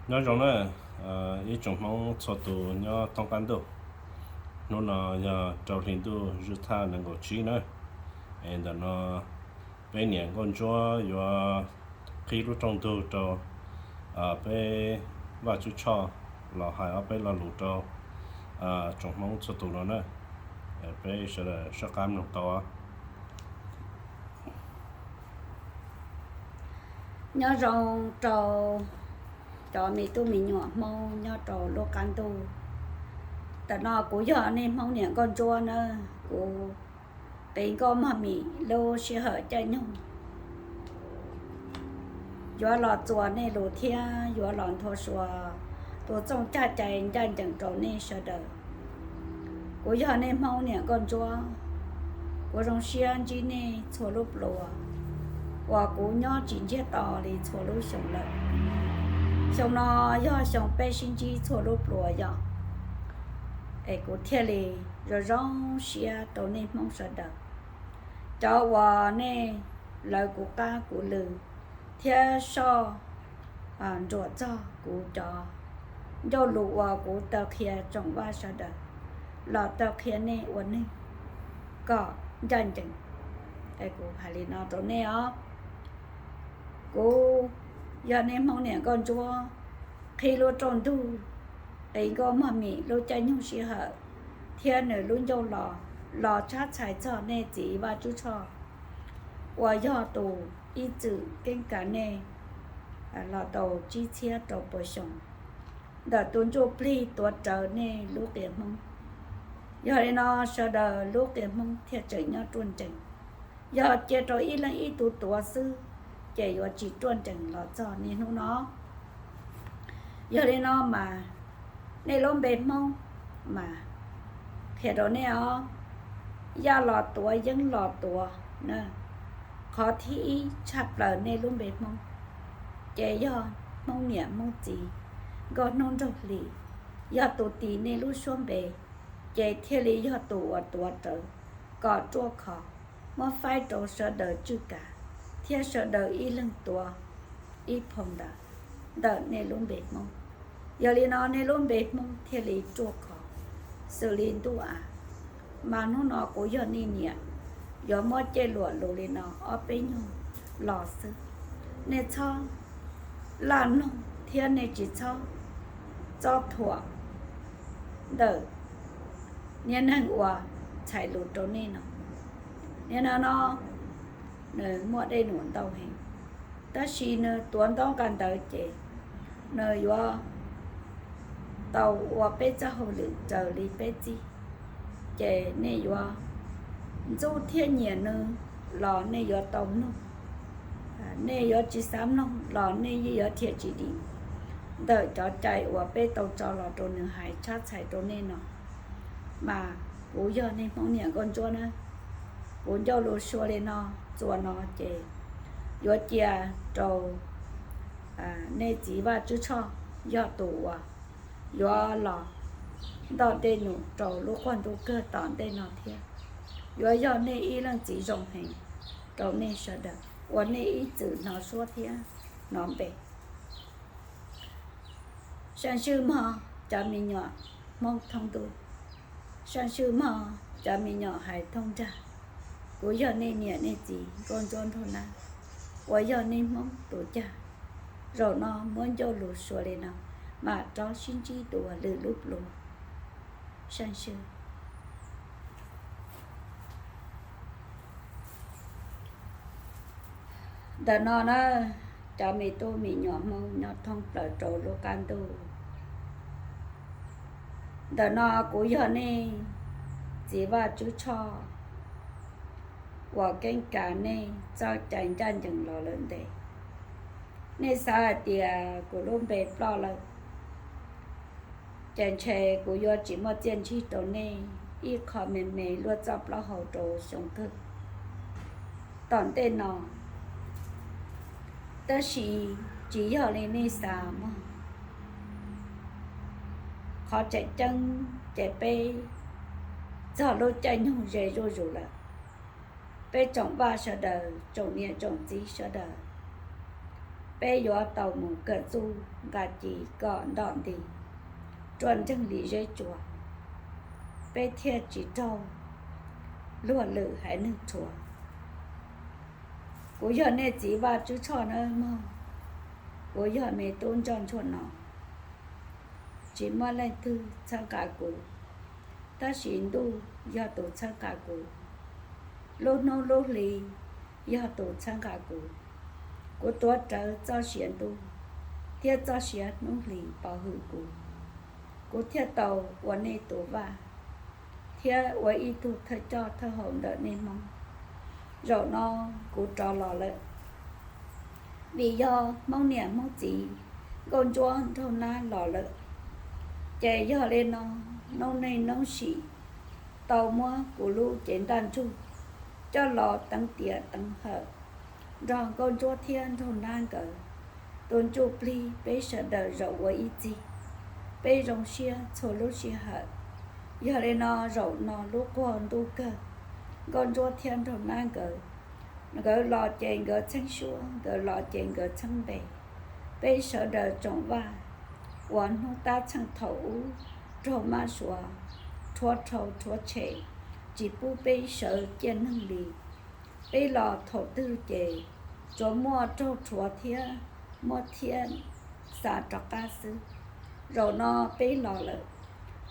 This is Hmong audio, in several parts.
Nyob zoo na, ib tsoom Hmoob txhua tus nyob thoob qab ntuj. Hnub no yog rau hli ntuj zuj thaj nees nkaum tsib na, es ntawm no peb niam nkauj ntsuab yuav qhib lub rooj ntug rau peb Vaj Tswv Tshoj los hais ob peb lo lus rau tsoom Hmoob txhua tus no na. Peb sawv daws soj qab mloog tau. Nyob zoo rau cov me tub me nyuam Hmoob nyob rau lub qab ntuj. Tam no kuv yog nej Hmoob niam nkauj ntsuab na, kuv qiv nkauj mog mim lub sij hawm caij nyoog yuav los txuas nej lus thiab yuav los nthuav xyuas tus txooj caj cai ncaj ncees rau nej sawv daws. Kuv yog nej Hmoob niam nkauj ntsuab, kuv zoo siab ntsib nej txhua lub pluas uas kuv nyob tsis ntsiag to li txhua lub xyoo lawm. Xyoo no yog xyoo peb sib ntsib txhua lub pluas yom, es kuv thiaj li zoo zoo siab rau nej Hmoob sawv daws, cov uas nej lawv kuv qab kuv lw thiab soj ntsuam txog kuv cov ncauj lus uas kuv tau qhia tsoom Vaj sawv daws los tau qhia nej ua neeg kom ncaj ncees. Es kuv hais li no rau nej os. Kuv yog nej Hmoob niam nkauj ntsuab, qhib lub rooj ntug, qiv nkauj mog mim lub caij nyoog sij hawm thiab nws lub ncauj los, los tshab txhais txog nej txiv Vaj Tswv Tshoj uas yog tus ib txwm keeb kav nej los tau tsib txhiab rau pua xyoo ntawm tus ntsuj plig tuav rawv nej lub qias Hmoob. Yog li no sawv daws lub qias Hmoob thiaj tseem nyob ruaj nrees. Yog cia rau ib leeg ib tug tuav xwb ces yuav tsis ruaj nrees los txog niaj hnub no. Yog li no mas nej lub npe Hmoob mas qhia rau nej os, yaj los tuav yeeb los tuav na. Qhov thib ib tshaj plaws nej lub npe Hmoob ces yog Hmoob niam Hmoob txiv, nkauj hnub nraug hli, yog tus tis nej lub suab npe ces thiaj li yog tus uas tuav rawv kom ruaj khov, muab faib rau sawv daws tswj kav thiab sawv daws ib leeg tuav ib phau ntawv ntawm nej lub npe Hmoob. Yog li no nej lub npe Hmoob thiaj li ruaj khov xws li ntuj av. Mas hnub no kuv yog nej niam yuav muab cej luam lus li no ob peb nyuag los xwb. Nej txhob laj mloog thiab nej tsis txhob txob thuam ntawm niag neeg uas txhais lus rau nej no. Niag neeg no nws muaj dej num ntau heev, tab sis nws tuav ntaub nqa ntawv ces nws yuav tau ua peb txoj hauj lwm raws li peb txib. Ces nej yuav ntxub thiab nyiam nws los nej yuav tau mloog, nej yuav tsis xav mloog los nej yeej yuav dhia tsis dim ntawm cov cai uas peb tau tso los rau nws hais tshab txhais rau nej no. Mas kuv yog nej Hmoob niam nkauj ntsuab na, kuv ncauj lus suav li no txuas no ces yuav cia rau nej txiv Vaj Tswv Tshoj yog tus uas yuav los ntoj dej num rau lub quaj ntuj kawg tom ntej no thiab. Yuav yog nej ib leej txiv zoo heev rau nej sawv daws uas nej ib txwm hnov suab thiab hnov npe. Saib swb mog cov me nyuam Hmoob thoob ntuj, saib swb mog cov me nyuam hais thoob nrag. Kuv yog nej niam nej txiv nkauj ntsuab nraug nab uas yog nej Hmoob tus cag. Zaum no muab ncauj lus suav li no, mam rov sib ntsib dua lwm lub pluas. Saib swb. Ntawm no na, cov me tub me nyuam Hmoob nyob thoob plaws rau lub qab ntuj, ntawm no kuv yog nej txiv Vaj Tswv Tshoj uas keeb kav nej txoj cai ncaj ncees los lawm ntev. Nej xav hais tias kuv lub npe ploj lawm, ces ntshe kuv yuav tsis muaj txiaj ntsig rau nej ib qho me me luaj txoj plaub hau rau xyoo kawg tom ntej no. Tab sis tsis yog li nej xav mog. Qhov tseem ceeb ces peb txog lub caij nyoog ze zuj zus lawm. Peb tsoom Vaj sawv daws, tsoom niam tsoom txiv sawv daws, Peb yuav tau mus kawm txuj nqa ci kom ntom nti, ruaj nreeg li zeb tsua, peb thiaj tsis raug luag lwm haiv neeg rhuav. Kuv yog nej txiv Vaj Tswb Tshoj nawb mog. Kuv yog me tub ntsoj ntsuag no, tsis muaj leej twg txhawb nqa kuv, tab sis ntuj yog tus txhawb nqa kuv, lub hnub lub hli yog tus txhawb nqa kuv. Kuv tuav rawv txoj sia ntuj thiab txoj sia hnub hlis pov hwm kuv, kuv thiaj tau ua nej tus vaj thiab ua ib tug thawj coj thawj hau ntawm nej Hmoob. Zaum no kuv rov los lawm, vim yog Hmoob niam Hmoob txiv Nkauj Ntsuab nraug nab los lawm, ces yog li no noob neej noob sim tau muab kuv lub cev ntaj ntsug coj los teev tiam teev hawm nrog Nkauj Ntsuab thiab nraug nab nkawd tus ntsuj plig peb sawv daws zaum ua ib txhis, peb zoo siab txhua lub sij hawm. Yog li no zaum no lub quag ntuj kawg, Nkauj Ntsuab thiab nraug nab nkawd, nkawd los ces nkawd txheeb suab, nkawd los ces nkawd txheeb npe. Peb sawv daws tsoom vaj uas hnub tab txheej thaum ub raug mab suav rhuav rhau rhuav tshem, tsis pub peb sawv ciaj neeg li. Peb los thaum twg ces tsuas muaj raug rhuav thiab muab thiab xa rov qab xwb. Zaum no peb los lawm,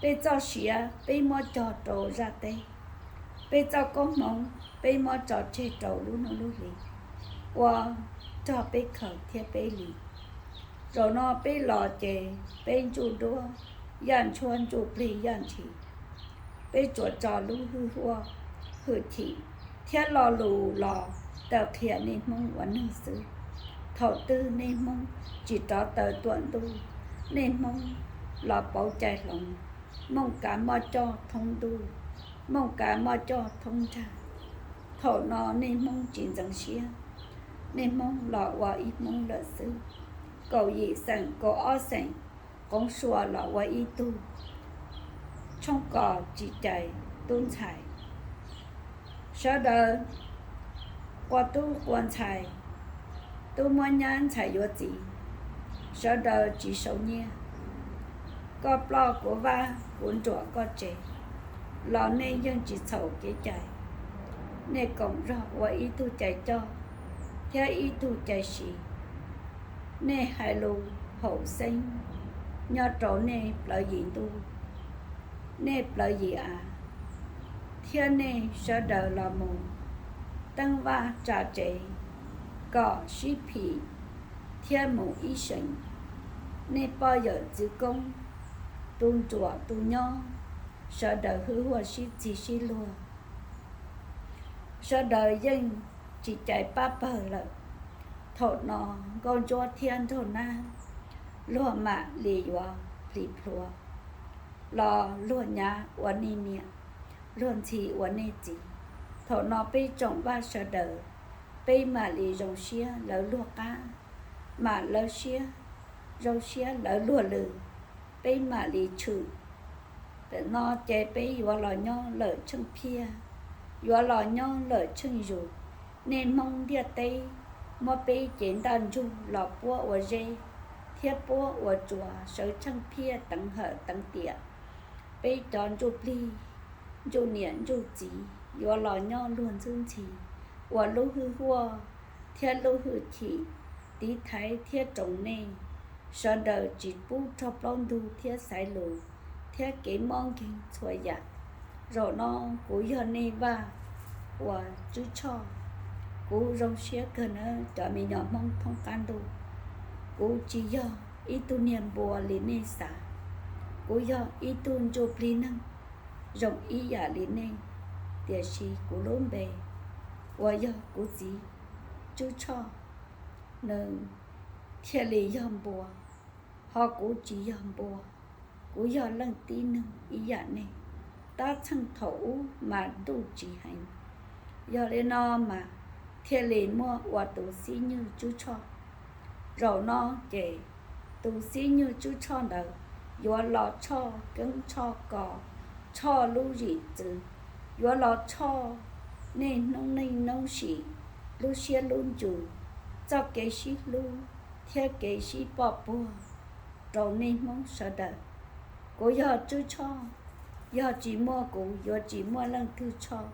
peb txoj sia peb muab cog rau zaj teb, peb txoj koob hmoov peb muab tso tseg rau lub hnub lub hli, ua rog peb khaws thiab peb li. Zaum no peb los ces peb ntsuj duab, yaj ntshuab ntsuj plig yaj ntshis, peb tsuas tso lub hwj huaj, hwj chim thiab lo lus los taw qhia nej Hmoob ua neeg xwb. Thaum twg nej Hmoob tsis rov taw tuam ntuj, nej Hmoob los pauv cai hloov, mooj kav moj coj thoob ntuj, mooj kav moj coj thoob nrag. Thaum no nej Hmoob tsis ntxeev siab, nej Hmoob los ua ib Hmoob lawm xwb. Kaum yim xeem kaum ob xeem qoov sua los ua ib tug, tshoob kos tsis cais tub ntxhais. Sawv daws qua tub qua ntxhais, tub muab nyab ntxhais yuav txiv, sawv daws tsis sau nyiaj. Koj ploj kuv vaj kuv nruam koj tsev, los nej yeej tsis txhaum kev cai. Nej koom zog ua ib tug cai coj thiab ib tug cai siv. Nej hais lus haum xeeb nyob rau nej plawv yim ntuj, nej plawv yim av, thiab nej sawv daws los mus teeb vaj tsa tsev kom sib phim thiab mus ib seem. Nej poj yawm txwv koob, tus ntsuam tus nyob, sawv daws hwj huaj sib txig sib luag, sawv daws yeej tsis cais pab pawg lawm. Thaum no Nkauj Ntsuab thiab Nraug Nab luag mam li yuav plis plhuav los luag nyav ua nej niam, luag ntxhi ua nej txiv. Thaum no peb tsoom vaj sawv daws, peb mam li zoo siab lawv luag qab, mam lawv siab, zoo siab lawv luag lwm, peb mam li tshwm. Tam no ces peb yuav los nyob lawm tsheej phiaj, yuav los nyob lawm tsheej zus. Nej Hmoob ntiaj teb muab peb cev ntaj ntsug los puab ua zeb thiab puab ua tsua sawv tsheej phiaj teev hawm teev tiam. Peb cov ntsuj plig, ntsuj niam ntsuj txiv yuav los nyob luag ntxwb ntxhi, ua lub hwj huaj thiab lub hwj chim tiv thaiv thiab roos nej sawv daws tsis pub raug plaub ntug thiab xaiv lus thiab kev mob nkeeg txhua yam. Zaum no kuv yog nej vaj uas Tswb Tshoj, kuv zoo siab kawg nawb cov me nyuam Hmoob thoob qab ntuj. Kuv tsis yog ib tug niag npua li nej xav, kuv yog ib tug ntsuj plig neeg zoo ib yam li nej, tiam sis kuv lub npe uas yog kuv txiv Tswb Tshoj, nws thiaj li yog npua, ho kuv tsis yog npua, kuv yog leej tib neeg ib yam nej. Tab txheej thaum ub mas ntuj tsis heev, yog li no mas thiaj li muaj ua tus xib nywj Tswb Tshoj. Zaum no ces tus xib nywj Tswb Tshoj ntawd yuav los tshoj keeb tshoj kos, tshoj lub zim txwv, yuav los tshoj nej noob neej noob sim, lub siab lub ntsws, txoj kev sib hlub, thiab kev sib poj puag rau nej Hmoob sawv daws. Kuv yog Tswb Tshoj, yog tsis muaj kuv yuav tsis muaj leej twg Tshoj.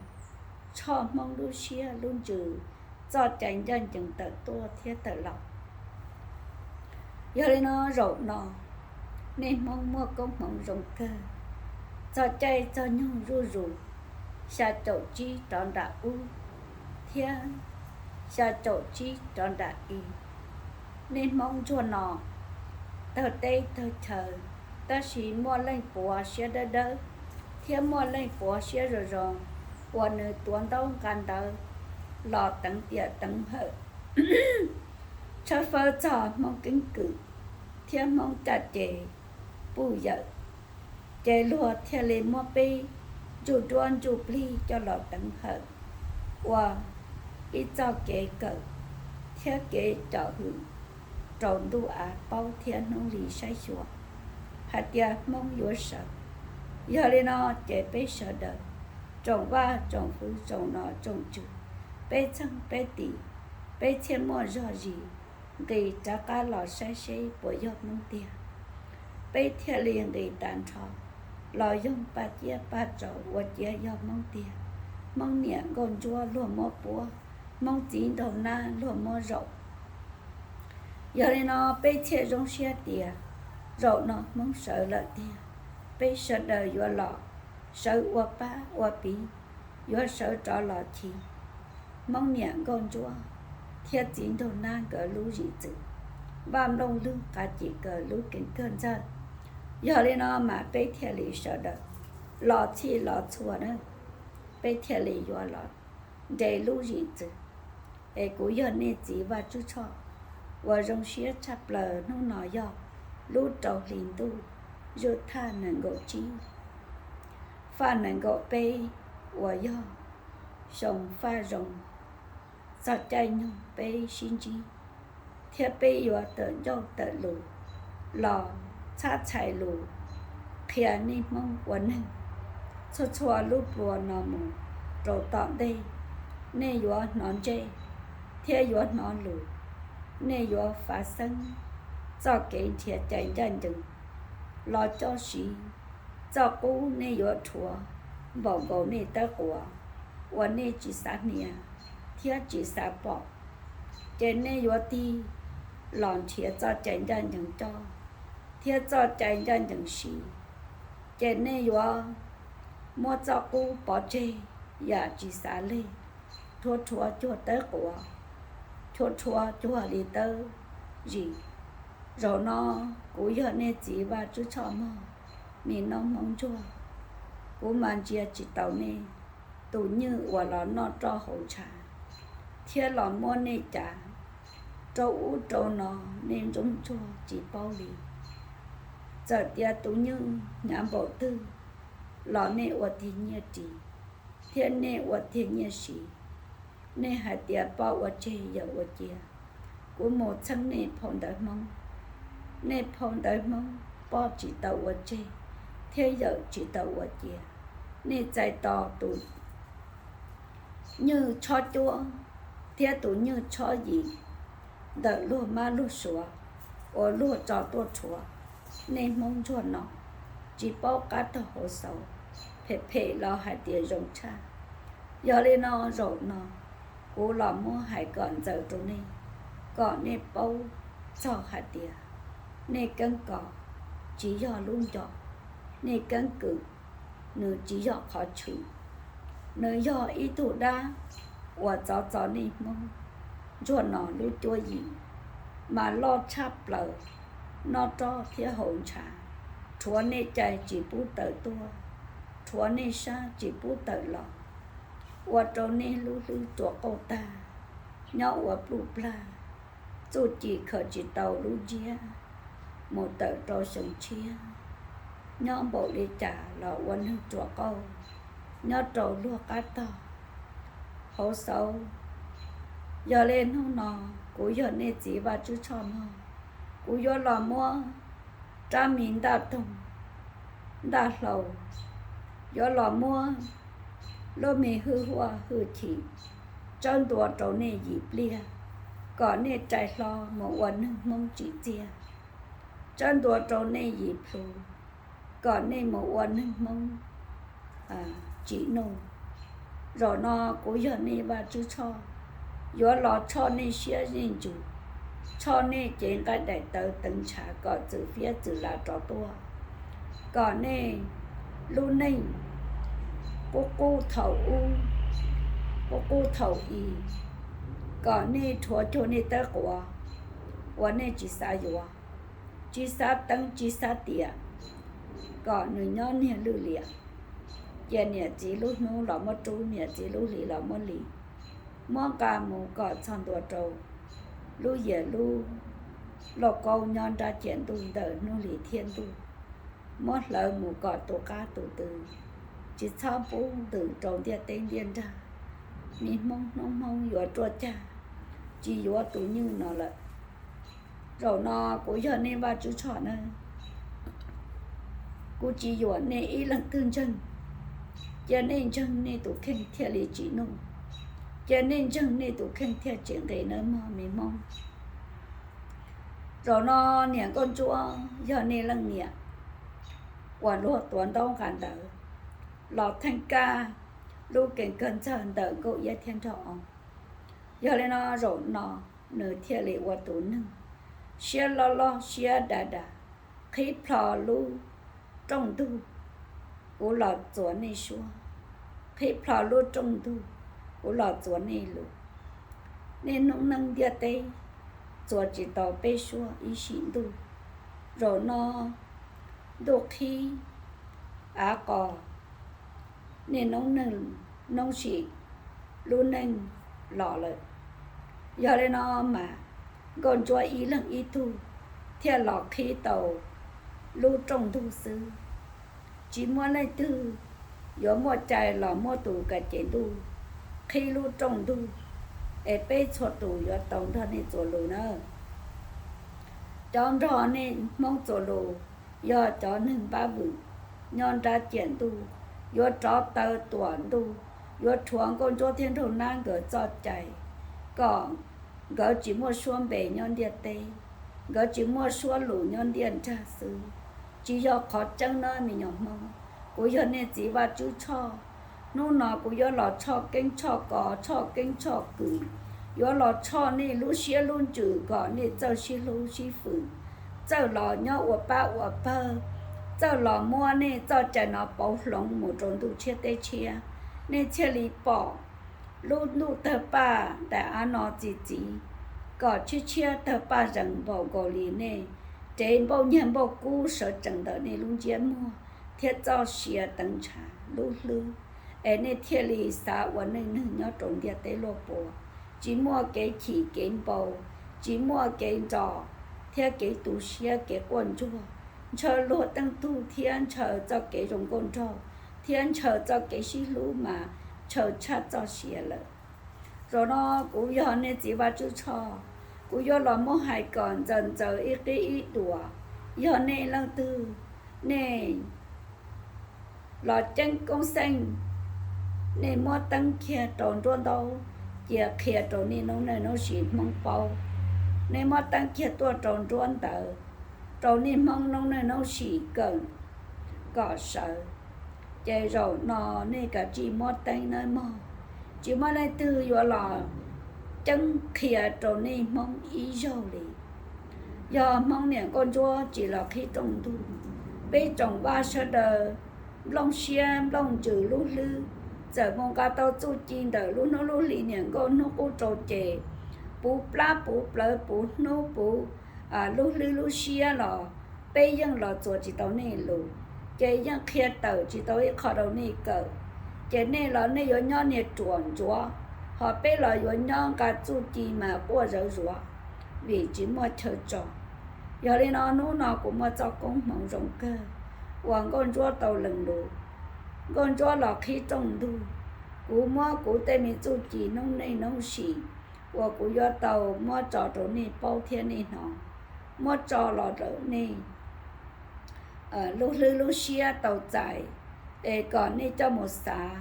Tshoj Hmoob lub siab lub ntsws, txoj cai ncaj ncees tawm tuaj thiab tawm los. Yog li no zaum no, nej Hmoob muaj koob hmoov zoo kawg. Txog caij txog nyoog zuj zus, xya caum tsib rov nram ub thiab xya caum tsib rov nram i, nej Hmoob ntsuag no tawg teb tawg chaw, tab sis muaj leej puav siab dawb dawb thiab muaj leej puav siab zoo zoo uas nws tuav ntaub nqa ntawv los teev tiam teev hawm, tshawb fawb txog Hmoob keeb kwm thiab Hmoob caj ces puj yawm, ces luag thiaj li muab peb ntsuj duab ntsuj plig coj los teev hawm ua ib txoj kev kawm thiab kev cawm hwm rau ntuj av paub thiab hnub li saib xyuas hais tias Hmoob yuav sawv. Yog li no ces peb sawv daws, tsoom vaj tsoom fwv, tsoom nom tsoom tswv, peb txheej peb tim, peb thiaj muaj zog zis nqis rov qab los saib seb puas yog Hmoob tiag. Peb thiaj li nqis tag nrho los yoog paj ciab paj tsaus ua ciav yog Hmoob tiag. Hmoob niam nkauj ntsuab luag muab puab, Hmoob txiv nraug nab luag muab zaum. Yog li no peb thiaj zoo siab tias zaum no Hmoob sawv lawm tiag, peb sawv daws yuav los sawv ua pab ua piv, yuav sawv rov los chiv Hmoob niam nkauj ntsuab thiab txiv nraug nab nkawd lub zim txwv, Vaj Nplooj Lwg Qav Cim nkawd lub keeb kawg ntxawg. Yog li no mas peb thiaj li sawv daws los txhij los txhua na, peb thiaj li yuav los nres lub zim txwv. Es kuv yog nej txiv Vaj Tswb Tshoj uas zoo siab tshaj plaws hnub no yog lub rau hli ntuj zwj thaj nees nkaum tsib, faj nees nkaum peb, uas yog xyoo faj zoo txog caij nyoog peb sib ntsib, thiab peb yuav tawm ncauj tawm lus los txhab txhais lus qhia nej Hmoob ua neeg. Txhua txhua lub plua no mus rau tom ntej, nej yuav hnov ntsej thiab yuav hnov lus, nej yuav fav xeeb txoj kev nrhiav cai ncaj ncees los coj siv. Txoj qub nej yuav rhuav npaum nkaus nej tawb quav uas nej tsis xav hnia thiab tsis xav pom, ces nej yuav tig los nrhiav txoj cai ncaj ncees coj thiab txoj cai ncaj ncees siv. Ces nej yuav muab txoj qub pov tseg yam tsis xav leg, rhuav rhuav cuag tawb quav, rhuav rhuav cuag li tawb zis. Zaum no kuv yog nej txiv Vaj Tswb Tshoj mog, mi noob Hmoob ntsuag, kuv mas ntsia tsis taus nej tus nywj uas los noj roj haus ntshav thiab los muab nej cav rau ub rau no, nej ntsoov ntsuag tsis paub li. Txawm tias tus nywj hnyav npaum twg los nej ua tiag nyiaj ris thiab nej ua tiag nyiaj siv. Nej hais tias poj ua tseg yawm ua cia, kuv mus txheeb nej phau ntawv Hmoob. Nej phau ntawv Hmoob poj tsis tau ua tseg thiab yawm tsis tau ua cia. Nej txais tos tus nywj tshob cuab thiab tus nywj tshob yim ntawm luag mab luag suav uas luag tso tuaj rhuav nej Hmoob ntsuag no, tsis paub qab tog hauv xauv, phem phem los hais tias zoo tshaj. Yog li no zaum no kuv los muab hais kom ntxaws rau nej, kom nej paub txog hais tias nej keeb kos tsis yog lub ncov, nej keeb kwm nws tsis yog qhov tshwm, nws yog ib tug dab uas txov txo nej Hmoob ntsuag no lub cuab yim mas loj tshaj plaws, noj roj thiab haus ntshav, rhuav nej cai tsis pub tawm tuaj, rhuav nej sab tsis pub tawm los, ua rau nej lub hlwb rua qauj tag, nyob ua pluj plag, txuj ci khaws tsis tau lub ntsiab mus tawm rau xyoo tshiab, nyob npaum li cas los ua neeg rua qauj, nyob rau luag qab tog hauv xauv. Yog li hnub no kuv yog nej txiv Vaj Tswb Tshoj mog, kuv yuav los muab rab mi ntaj toog ntaj hlau, yuav los muab lub me hwj huaj hwj chim tsawb ntua rau nej yim pliag. kom nej rais hlo mus ua neeg Hmoob tsim txiaj, tsawb ntua rau nej yim plhu, kom nej mus ua neeg Hmoob tsim nuj. Zaum no kuv yog nej Vaj Tswv Tshoj, yuav los tshoj nej siab nej ntsws, tshoj nej cev nqaij daim tawv teev ntshav kom txwm fiab txwm lam rov tuaj, kom nej lub neej qub qub thaum ub, qub qub thaum i, kom nej rhuav cuag nej tawb quav uas nej tsis xav yuav, tsis xav teev tsis xav tiam, kom nws nyob niag lwj liam. Cia niam txiv lub hnub los muab rub, niam txiv lub hlis los muab lis, muab nqa mus kom txog ntua rau lub yias lub lauj kaub nyob nrab ciam ntuj ntawm hnub hlis thiab ntuj, muab hlawv mus kom tus qab tus tw, tsis txhob pub ntws rau ntiaj teb ntiaj nrag. Me Hmoob hnub Hmoob yuav ruaj cag, tsis yuav tus nywj no lawm. Zaum no kuv yog nej Vaj Tswv Tshoj nawb, kuv tsis yuam nej ib leeg twg ntseeg. Cia nej ntseeg nej tus kheej thiaj li tsim nuj, cia nej ntseeg nej tus kheej thiaj tsis nqis nawb mog me Hmoob. Zaum no niam Nkauj Ntsuab yog nej leej niam uas luag tuav ntaub nqa ntawv los theej kab lub kees kawg ntxawg ntawm Nkauj Iab thiab Nraug Oo. Yog li no zaum no nws thiaj li ua tus neeg siab loj loj siab dav dav, qhib plho lub rooj ntug, kuv los txuas nej suab, qhib plho lub rooj ntug, kuv los txuas nej lus. Nej noob neej ntiaj teb txuas tsis tau peb suab ib sim ntuj. Zaum no ntuj qhib av qos, nej noob neej noob sim lub neej los lawm. Yog li no mas Nkauj Ntsuab ib leeg ib tug thiaj los qhib tau lub rooj ntug xwb. Tsis muaj leej twg yuav muaj cai los muab tus kav cev ntuj qhib lub rooj ntug, es peb txhua tus yuav tau nrog nej txuas lus nawb. Cov nrog nej Hmoob txuas lus yog cov neeg npab vwm nyob nrab ciam ntuj, yuav rov taw tuam ntuj, yuav rhuav Nkauj Ntsuab thiab Nraug Nab nkawd txoj cai, kom nkawd tsis muaj suab npe nyob ntiaj teb, nkawd tsis muaj suab lus nyob ntiaj nrag xwb. Tsis yog qhov tseeb nawb me nyuam Hmoob. Kuv yog nej txiv Vaj Tswv Tshoj, hnub no kuv yuav los tshoj keeb tshoj kos, tshoj keeb tshoj kws, yuav los tshoj nej lub siab lub ntsws kom nej txawj sib hlub sib fwm, txawj los nyob ua pab ua pawg, txawj los muab nej txoj cai no pauv hloov mus rau ntuj tshiab teb tshiab, nej thiaj li pom lub ntuj tawg paj daim av no txi txiv, kom tshiab tshiab tawg paj zees npaum nkaus li nej rev npauj nyiaj npauj kub sawv tsees ntawm nej lub ntsiab muag thiab txoj sia teev ntshav lub hlwb, es nej thiaj li xav ua neej neeg nyob rau ntiaj teb luaj puas, tsis muaj kev chim kev npau, tsis muaj kev nro thiab kev tu siab kev quaj ntsuag, ntshaw luag teej tug thiab ntshaw txoj kev zoo nkauj nraug, thiab ntshaw txoj kev sib hlub mas ntshaw tshaj txoj sia lawm. Zaum no kuv yog nej txiv Vaj Tswv Tshoj, kuv yuav los muab hais kom ntxaws ntxaws ib qib ib duas. Yog nej leej twg nej los ceeb koob xeej, nej muab teeb kiag rau nruab ntaub, cia qhia rau nej noob neej noob sim Hmoob paub. Nej muab teeb kiag tuaj rau nruab ntawd, rau nej Hmoob noob neej noob sim kawm kom sawv. Ces zaum no nej kav tsij muab teeb nawb mog, tsis muaj leej twg yuav los ceeb qhia rau nej Hmoob ib zaug li. Yog Hmoob niam Nkauj Ntsuab tsis los qhib rooj ntug, peb tsoom Vaj sawv daws nplooj siab nplooj ntsws lub hlwb, txawm mus nqa tau txuj ci ntawm lub hnub lub hli niam nkauj hnub qub rau ces puv plab puv plawv puv hnub puv lub hlwb lub siab los peb yeej los txuas tsis tau nej lus, ces yeej qhia tawm tsis tau ib qho rau nej kawm. Ces nej los nej yuav nyob niag ruam ntsuav, ho peb los yuav nyob nqa txuj ci mas quaj zawv zuav, vim tsis muaj chaw tso. Yog li no hnub no kuv muaj txoj koob hmoov zoo kawg uas Nkauj Ntsuab tau lees lus. Nkauj Ntsuab los qhib rooj ntug, kuv muab kuv tej me txuj ci noob neej noob sim uas kuv yuav tau muab tso rau nej paub thiab nej hnov, muab tso los rau nej lub hlwb lub siab tau txais, es kom nej coj mus xav.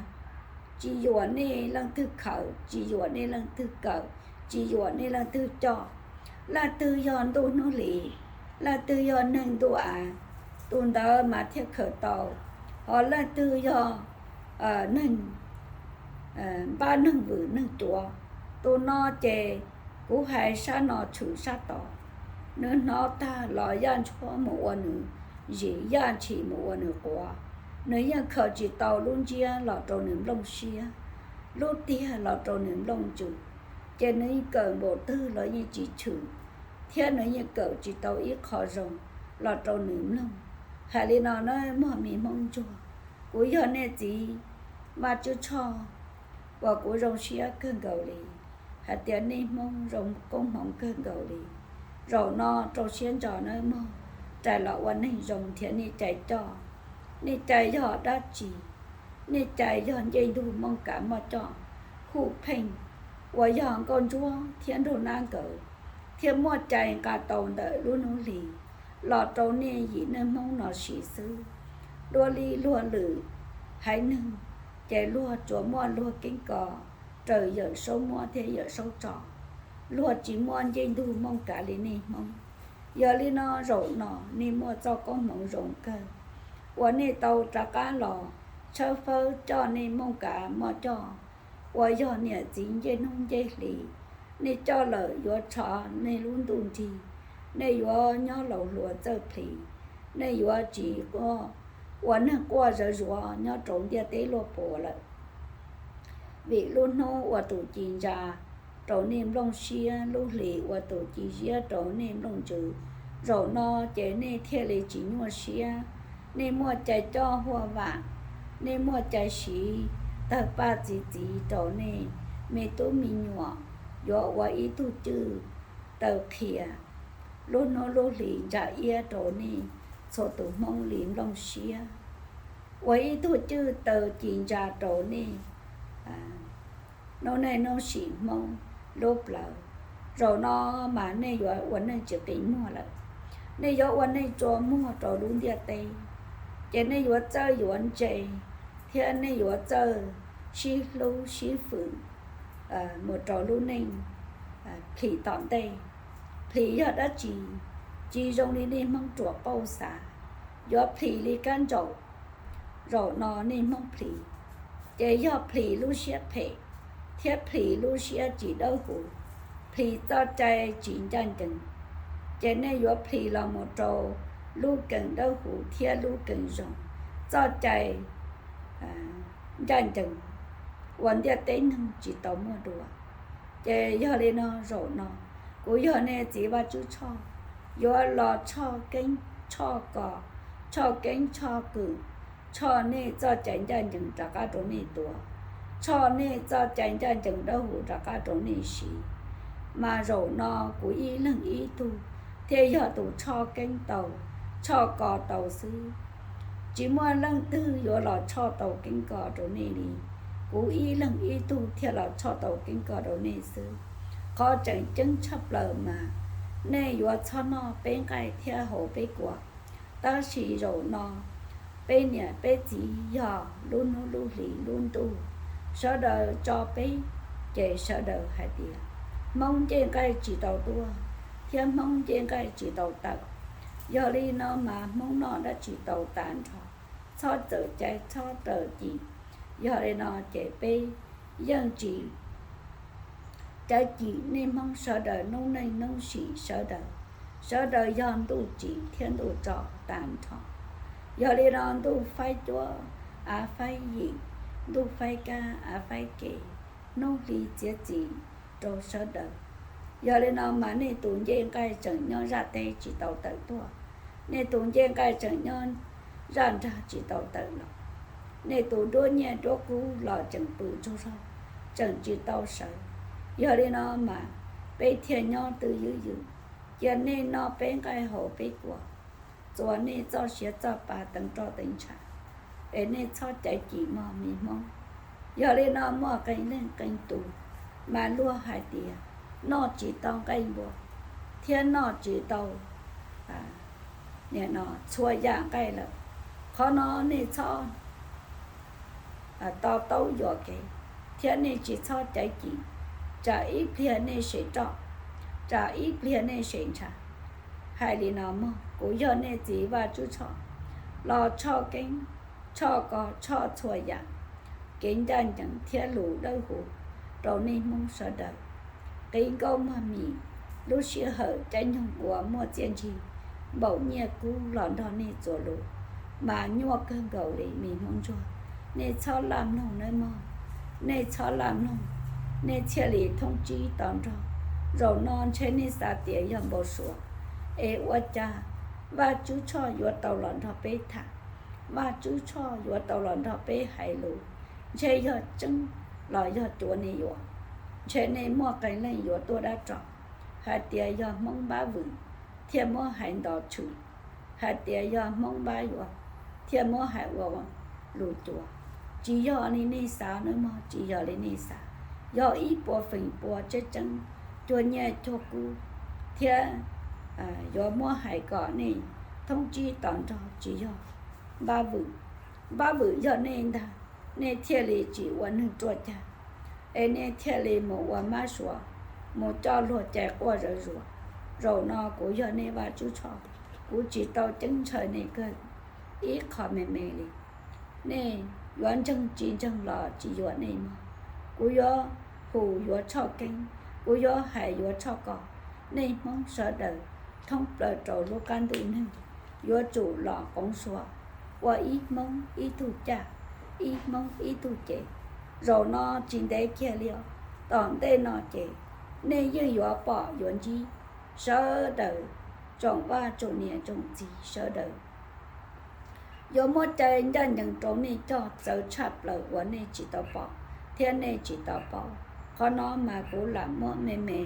Tsis yuam nej leej twg khawm, tsis yuam nej leej twg kawm, tsis yuam nej leej twg coj. Leej twg yog ntuj hnub hlis, leej twg yog neeg ntuj av, tus ntawd mas thiaj khaws tau. Ho leej twg yog neeg npab neeg vwm neeg cuav, tus no ces kuv hais sab no tshwm sab tod. Nws hnov tag los yaj ntshuab mus ua nws zis, yaj ntshis mus ua nws quav. Nws yeej khaws tsis tau lub ntsiab los rau nws nplooj siab, lub tiag los rau nws nplooj ntsws, ces nws kawm npaum twg los yeej tsis tshwm, thiab nws yeej kawm tsis tau ib qho zoo los rau nws mloog. Hais li no nawb mog me Hmoob ntsuag, kuv yog nej txiv Vaj Tswv Tshoj uas kuv zoo siab kawg nkaus li, hais tias nej Hmoob zoo koob hmoov kawg nkaus li. Zaum no rau siab ntso nawb mog, rais los ua neeg zoo nrhiav nej cai coj. Nej cai yog dab tsi? Nej cai yog ncej ntug Mooj Kav Moj Coj Huj Pheej uas yog nkauj ntsuab thiab nraug nab nkawd thiaj muaj cai nqa tau ntawm lub hnub hlis los rau nej yim neej Hmoob no siv xwb. Dua li luag lwm haiv neeg, ces luag tsuas muaj luag keeb ko raws Yawm Saub muab thiab Yawm Saub tso, luag tsis muaj ncej ntug Mooj Kav li nej Hmoob. Yog li no zaum no nej muaj txoj koob hmoov zoo kawg uas nej tau rov qab los tshawb fawb coj nej Mooj Kav Moj Coj uas yog niam txiv ncej hnub ncej hli, nej coj lawm yuav tshav nej lub ntuj nrig, nej yuav nyob laus hluas txawj plhis, nej yuav tsis ua neeg quaj zawv zuav nyob rau ntiaj teb luaj puas lawm. Vim lub hnub ua tus ci ntsa rau nej nplooj siab, lub hlis ua tus ci ziab rau nej nplooj ntsws. Zaum no ces nej thiaj li tsis nyuaj siab, nej muaj cai coj huaj vam, nej muaj cai siv tawg paj txi txiv rau nej me tub me nyuam yuav ua ib tug cwj taw qhia lub hnub lub hlis ntsa iab rau nej txhua tus Hmoob li nplooj siab, ua ib tug cwj taw ci ntsa rau nej noob neej noob sim Hmoob lub plawv. Zaum no mas nej yuav ua neej tsis qi muag lawm, nej yuav ua neej tsuas muag rau lub ntiaj teb, ces nej yuav txawj yuav ntse, thiab nej yuav txawj sib hlub sib fwm mus rau lub neej plhis tom ntej. Plhis yog dab tsi? Tsis zoo li nej Hmoob ruam pauj xav, yuav plhis li kab ntsaum. Zaum no nej Hmoob plhis, ces yog plhis lub siab phem thiab plhis lub siab tsis dawb huv, plhis txoj cai tsis ncaj ncees, ces nej yuav plhis los mus rau lub kees dawb huv thiab lub kees zoo, txoj cai ncaj ncees uas ntiaj teb neeg tsis tau muaj dua. Ces yog li no zaum no kuv yog nej txiv Vaj Tswv Tshoj yuav los tshoj keeb tshoj kos, tshoj keeb tshoj kwm, tshoj nej txoj cai ncaj ncees rov qab rau nej tuav, tshoj nej txoj cai ncaj ncees dawb huv rov qab rau nej siv. Mas zaum no kuv ib leeg ib tug thiaj yog tus tshoj keeb tau, tshoj kos tau xwb. Tsis muaj leej twg yuav los tshoj tau keeb kos rau nej li, kuv ib leeg ib tug thiaj los tshoj tau keeb kos rau nej xwb. Qhov tseem ceeb tshaj plaws mas nej yuav txhob noj peb nqaij thiab haus peb kua. Tab sis zaum no peb niam peb txiv yog lub hnub lub hlis lub ntuj, sawv daws tso peb, ces sawv daws hais tias Hmoob ncej nqaij tsis tau tuaj thiab Hmoob ncej nqaij tsis tau tawm. Yog li no mas Hmoob noj dab tsi tau tas nrho, txhob txawm cai txhob tawm cim. Yog li no ces peb yeej tsis caiv cim nej Hmoob sawv daws noob neej noob sim sawv daws. Sawv daws yog ntuj tsim thiab ntuj tso tas nrho. Yog li no ntuj faib cuab, av faib yim, ntuj faib kab, av faib ke, hnub hli txiav txim rau sawv daws. Yog li no mas nej tus ncej nqaij tseem nyob zaj teb tsis tau tawm tuaj, nej tus ncej nqaij tseem nyob zaj nrag tsis tau tawm los, nej tus duab nyiaj duab kub los tseem pw tsaug zog, tseem tsis tau sawv. Yog li no mas peb thiaj nyob twj ywm ywm, cia nej noj peb nqaij haus peb kua, txuas nej txoj sia txoj pa teev roj teev ntshav, es nej txhob caiv cim mog me Hmoob. Yog li no muaj qee leej qee tus mas luag hais tias noj tsis tau nqaij npua thiab noj tsis tau nim no txhua yam nqaij lawm. Qhov no nej txhob to taub yuam kev thiab nej tsis txhob caiv cim. tsam ib pliag nej seem roj, tsam ib pliag nej seem ntshav. Hais li no mog, kuv yog nej txiv Vaj Tswb Tshoj, los tshoj Keeb, tshoj ko, tshoj txhua yam kev ncaj ncees thiab lus dawb huv rau nej Hmoob sawv daws. Qiv nkauj muag mis, lub sij hawm caij nyoog uas muaj txiaj ntsig npaum nyiaj kub los nrog nej txuas lus, mas nyuaj kawg nkaus li me Hmoob ntsuag. Nej txhob laj mloog nawb mog, nej txhob laj mloog, nej thiaj li thoob tsib to nrog. Zaum no ntshe nej xav tias yog npau suav, es ua cas Vaj Tswb Tshoj yuav tau los nrog peb tham, Vaj Tswb Tshoj yuav tau los nrog peb hais lus, ntshe yog tseeb los yog cuav nej yuav. Ntshe nej muaj qee leej yuav tuaj dab ros hais tias yog Hmoob Npab Vwm thiaj muab hais nto tshwm, hais tias yog Hmoob Npab yuav thiaj muab hais ua lus cuav. Tsis yog li nej xav nawb mog, tsis yog li nej xav. Yog ib puas feem pua tseeb tseeb, cuag nyiaj cuag kub, thiab yuav muab hais kom nej thoob tsib to nrog, tsis yog Npab Vwm. Npab Vwm yog nej ntag, nej thiaj li tsis ua neeg ruaj cag, es nej thiaj li mus ua mab suav, mus coj luag cais quaj zawv zuav. Zaum no kuv yog nej Vaj Tswb Tshoj, kuv tsis tau ceeb ntshaw nej kawg ib qho me me li. Nej yuav ntseeg tsis ntseeg los tsis yuam nej mog. Kuv yuav hu yuav tshoj Keeb, kuv yuav hais yuav tshoj ko. Nej Hmoob sawv daws thoob plaws rau lub qab ntuj neeg yuav tsum los qoov suav ua ib Hmoob ib tug caj, ib Hmoob ib tug ces. Zaum no tsis ntev kiag li os, tom ntej no ces nej yeej yuav pom yuav ntsib sawv daws tsoom vaj tsoom niam tsoom txiv sawv daws. Yuav muab cai ncaj ncees rau nej coj txawv tshaj plaws uas nej tsis tau pom thiab nej tsis tau paub. Qhov no mas kuv lam muab me me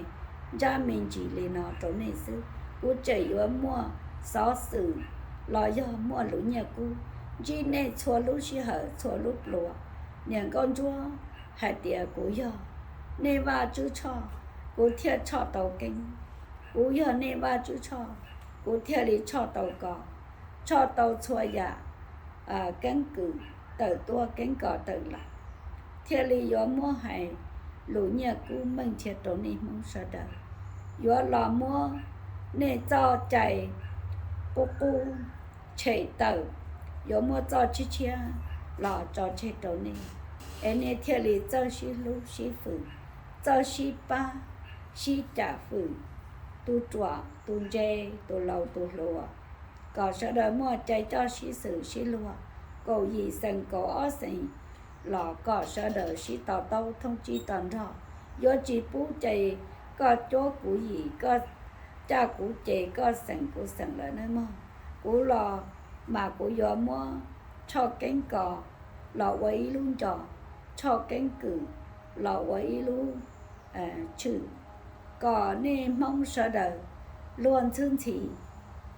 ntsab me ntsis li no rau nej xwb. Kuv tseem yuav muaj xov xwm los yog muaj lus nyiaj kub ntsib nej txhua lub sij hawm txhua lub pluas. Niam Nkauj Ntsuab hais tias kuv yog nej Vaj Tswb Tshoj, kuv thiaj tshoj tau Keeb. Kuv yog nej Vaj Tswb Tshoj, kuv thiaj li tshoj tau ko, tshoj tau txhua yam, Keeb kwm tawm tuaj Keeb ko tawm los, thiaj li yuav muab hais lus nyiaj kub meej nrhiav rau nej Hmoob sawv daws. Yuav los muab nej txoj cai qub qub tshem tawm, yuav muab txoj tshiab tshiab los tso tseg rau nej, es nej thiaj li txawj sib hlub sib fwm, txawj sib pab sib cam fwm, tus ruam tus ntse, tus laus tus hluas, kom sawv daws muaj cai coj sib xwm sib luag, kaum yim xeem kaum ob xeem los kom sawv daws sib to taub thoob tsib to nrog. Yuav tsis pub cai koj cuab kuv yim, koj caj kuv ces, koj xeem kuv xeem lawm nawb mog. Kuv los mas kuv yuav muab tshoj Keeb ko los ua ib lub ncos, tshoj Keeb kwm los ua ib lub tshwm, kom nej Hmoob sawv daws luag ntxhwb ntxhi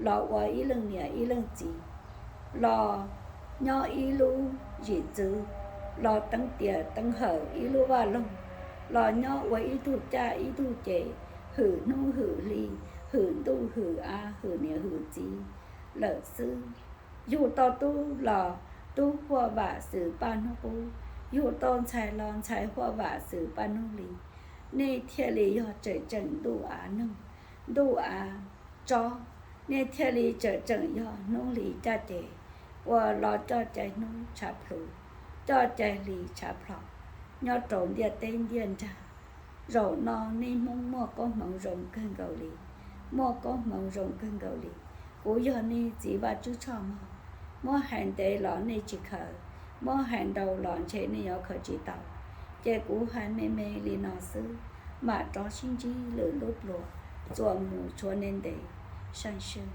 los ua ib leej niam ib leej txiv, los nyob ib lub zim txwv, los teev tiam teev hawm ib lub vaj loog, los nyob ua ib tug caj ib tug ces, hwm hnub hwm hli, hwm ntuj hwm av, hwm niam hwm txiv lawm xwb. Yug tau tub los tub huaj vam xwm paj hnub qub, yug tau ntxhais los ntxhais huaj vam xwm paj hnub hli. Nej thiaj li yog tseem tseem ntuj av noog, ntuj av tsob, nej thiaj li tseem tseem yog hnub hli caj ces, uas los coj cai hnub tshav plhuav, coj cai hli tshav plho nyob rau ntiaj teb ntiaj nrag. Zaum no nej Hmoob muaj koob hmoov zoo kawg nkaus li, muaj koob hmoov zoo kawg nkaus li. Kuv yog nej txiv Vaj Tswb Tshoj mog, muab hais ntev los nej tsis khaws, muab hais ntau los ntshe nej yuav khaws tsis tau. Ces kuv hais me me li no xwb, mam rov sib ntsib lwm lub pluas, txuas mus tshuav ntev ntev, saib seb.